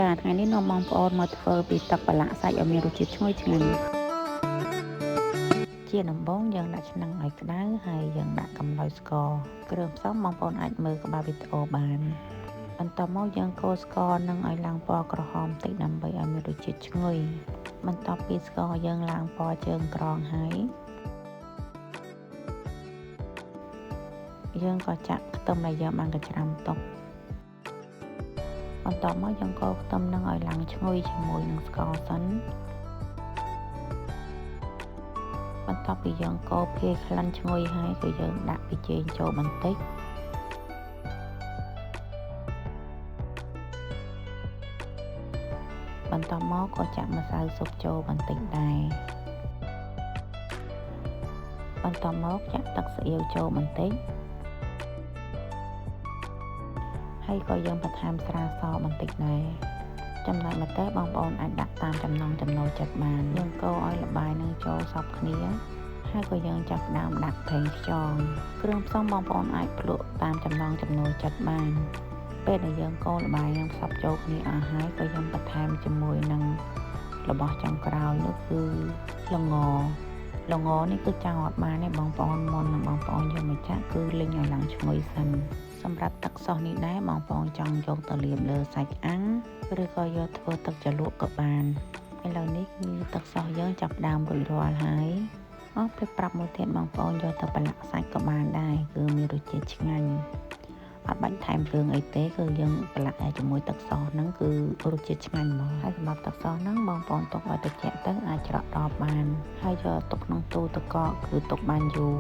ចាថ្ងៃនេះនាំបងប្អូនមកធ្វើពីទឹកប្រឡាក់សាច់ឲ្យមានរសជាតិឈ្ងុយឆ្ងាញ់ជាដំបូងយើងដាក់ឆ្នាំងឲ្យក្តៅហើយយើងដាក់កម្លោយស្ករគ្រឿងផ្សំបងប្អូនអាចមើលក្បាលវីដេអូបានបន្ទាប់មកយើងកូរស្ករនឹងឲ្យឡើងពណ៌ក្រហមតិចដើម្បីឲ្យមានរសជាតិឈ្ងុយបន្ទាប់ពីស្ករយើងឡើងពណ៌ជើងក្រងហើយយើងក៏ចាក់ខ្ទឹមដែលយើងបានកញ្ច្រាំទុកបន្ទាប់មកយើងកូរខ្ទឹមនឹងឲ្យឡើងឈ្ងុយជាមួយនឹងស្ករសិនបន្ទាប់ពីយើងកូរភាយក្លិនឈ្ងុយហើយក៏យើងដាក់ប៊ីចេងចូលបន្តិចបន្ទាប់មកក៏ចាក់ម្សៅស៊ុបចូលបន្តិចដែរបន្ទាប់មកចាក់ទឹកស៊ីអ៊ីវចូលបន្តិចហើយក៏យើងបន្ថែមស្រាសបន្តិចដែរចំណែកម្ទេសបងប្អូនអាចដាក់តាមចំណង់ចំណូលចិត្តបានយើងកូរឲ្យល្បាយនឹងចូលសព្វគ្នាហើយក៏យើងចាប់ផ្ដើមដាក់ប្រេងខ្យងគ្រឿងផ្សំបងប្អូនអាចភ្លក់តាមចំណង់ចំណូលចិត្តបានពេលដែលយើងកូរល្បាយនឹងផ្សព្វចូលគ្នាអស់ហើយក៏យើងបន្ថែមជាមួយនឹងរបស់ចុងក្រោយនោះគឺល្ងល្ងនេះគឺចោលអត់បានទេបងប្អូនមុននឹងបងប្អូនយកមកចាក់គឺលីងឲ្យឡើងឈ្ងុយសិនសម្រាប់ទឹកសោះនេះដែរបងប្អូនចង់យកទៅលាបលើសាច់អាំងឬក៏យកធ្វើទឹកជ្រលក់ក៏បានឥឡូវនេះគឺទឹកសោះយើងចាប់ផ្ដើមរួចរាល់ហើយអស់ពេលប្រាប់មួយទៀតបងប្អូនយកទៅប្រឡាក់សាច់ក៏បានដែរគឺមានរសជាតិឆ្ងាញ់អត់បាច់ថែមគ្រឿងអីទេគឺយើងប្រឡាក់ជាមួយទឹកសោះហ្នឹងគឺរសជាតិឆ្ងាញ់ហ្មងហើយសម្រាប់ទឹកសោះហ្នឹងបងប្អូនទុកឲ្យត្រជាក់ទៅអាចច្រកដបបានហើយយកទុកក្នុងទូទឹកកកគឺទុកបានយូរ